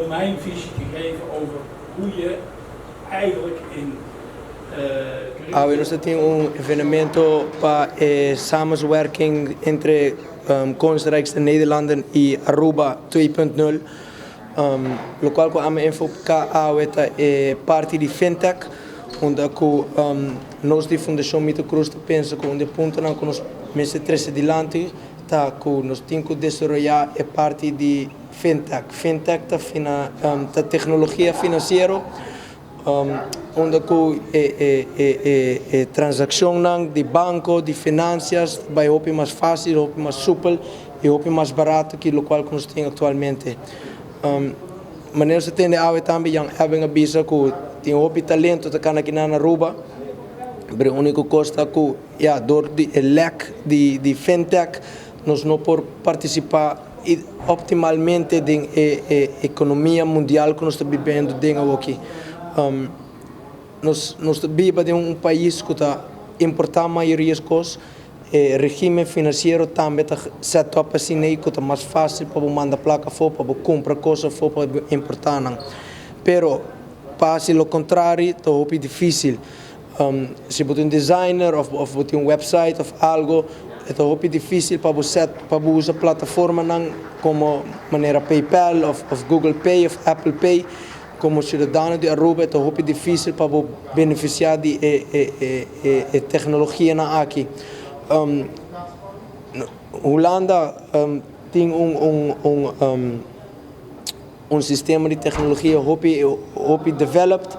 Om mijn visie te geven over hoe je eigenlijk in Awe nos ta tin un evenemento pa e samenswerking entre Kunstrijkste Nederlanden y Aruba 2.0, locual cu ami enfoca awe ta e parti di fintech, unda cu nos di Fundacion Mito Cruz ta pensa cu un di e puntonan cu nos mester trece dilanti ta cu nos tin cu desaroya e parti di fintech. Fintech ta ta tecnologia financiero unda cu e transaccionnan di banco, di financias ta bay hopi mas facil, hopi mas supel y hopi mas barato ki locual cu nos tin actualmente. Manera nos ta tende awe tambe Jan Ebbing a bisa cu tin hopi talento ta cana akinan na Aruba, pero e unico cos ta cu ya door di e lek di fintech nos no por participa optimalmente den e economia mundial cu nos ta bibendo den awoki. Nos ta biba den un pais cu ta importa mayoria cos, e regimen financiero tambe ta set up asina cu ta mas facil pa bo manda placa afo, pa bo cumpra cos afo, pa bo importa nan. Pero pa haci lo contrario ta hopi dificil. Si bo ta un designer of bo tin un website of algo, e ta hopi dificil pa bo set, pa bo usa plataformanan como manera PayPal of Google Pay of Apple Pay. Como ciudadano di Aruba e ta hopi dificil pa bo beneficia di e tecnologianan aki. Hulanda tin un sistema di tecnologia hopi developed,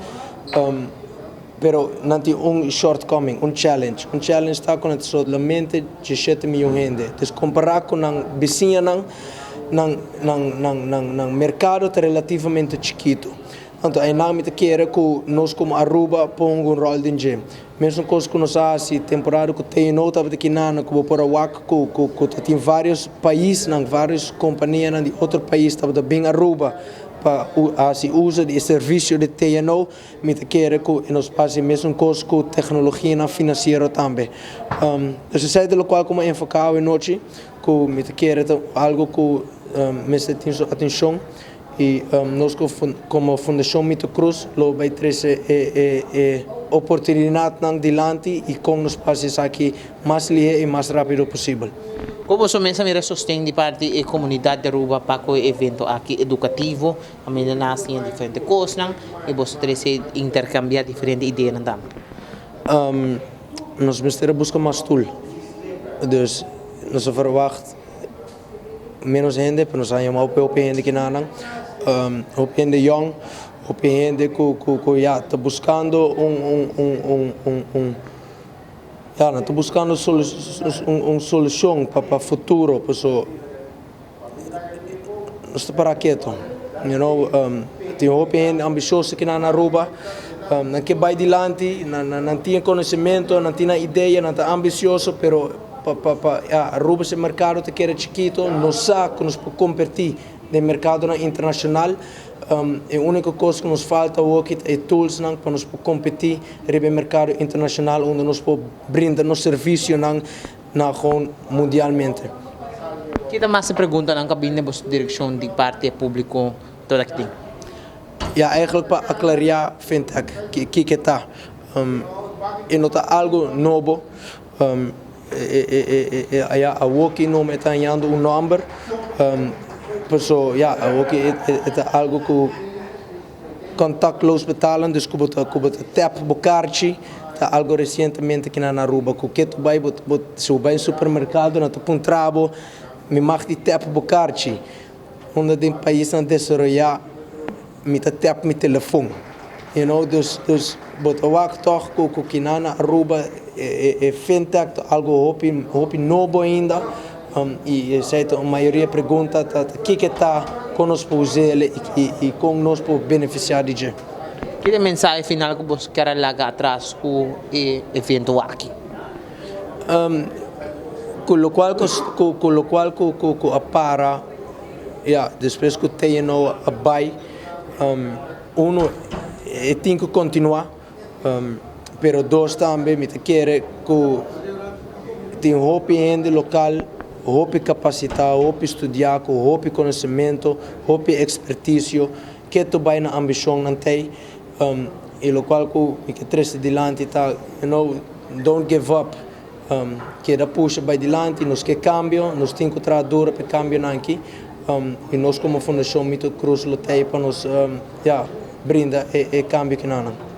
pero nan tin un shortcoming, un challenge. Un challenge ta cu nan tin solamente 17 miyon hende. Dus compara cu nan bisiñanan, nan mercado ta relativamente chikito. Anto, einan mi ta kere cu nos como Aruba por hunga un rol den dje. Mesun cos cu nos a haci temporada cu TNO tabata akinan, cu bo por a wak cu tin varios paisnan, varios companianan di otro pais tabata bin Aruba pa haci uso di e servicio di TNO, mi ta kere cu nos haci mesun cos cu tecnologianan financiero tambe. Dus esey ta locual cu mi a enfoca awe nochi, cu mi ta kere ta algo cu mester tin su atencion y nos como Fundacion Mito Cruz lo bay trece e oportunidadnan dilanti y con nos por haci esaki mas lihe y mas rapido posibel. Con bo mes a mira sosten di parti di e comunidad di Aruba pa e evento aki educativo, caminda nan a diferente cosnan y bo ta trece intercambia diferente ideanan tambe? Nos mester busca mas stoel. Dus nos a verwacht menos hende, pero nos a yama hopi hopi hende akinan. Hopi hende young, hopi hende cu ya ta buscando un ya, nan ta buscando un solucion pa futuro, paso nos ta para keto. Tin hopi hende ambicioso akinan na Aruba, nan ke bay dilanti, nan tin conocimento, nan tin idea, nan ta ambicioso, pero pa ya, Aruba su mercado ta keda chikito, nos sa cu nos por competi den mercadonan internacional. E unico cos cu nos falta aki ta e toolsnan pa nos por competi riba e mercado internacional unda nos por brinda nos servicionan na gewoon mundialmente. Kico ta mas preguntanan cu a bin den direccion di parti publico tur aki? Ja, eigenlijk pa aclarear fintech, kico ta. E no ta algo nobo. E, ja, awoki no ta hayando un nomber. So, ja, awoki ta algo cu contactloos betalen, dus cu bo ta tap bo kaartje, ta algo recientemente aki na Aruba. Cu cu bo bay, si bo bay supermercado, nan ta puntra bo, mi mag di tap bo kaartje? Unda den paisnan desaroya, mi ta tap mi telefon. Dus bo ta wak toch cu akinan na Aruba e fintech ta algo hopi hopi nobo ainda. Y esey ta e mayoria pregunta ta kico ta, con nos por usa y con nos por beneficia di dje. Kico ta e mensahe final cu bo kier laga atras cu e evento aki? Cu locual cu a para, ja, despues cu TNO a bay, uno, e tin cu continua, pero dos tambe, mi ta kere cu tin hopi hende local. Hopi capacita, hopi studia, cu hopi conocimento, hopi experticio, cu ta bay na ambicion nan tey, y locual cu mi kier trece dilanti ta, don't give up, keda pusha bay dilanti. Nos kier cambio, nos tin cu traha duro pa cambio aki, y nos como Fundacion Mito Croes lo tey pa nos, ja, brinda e cambio cu nan.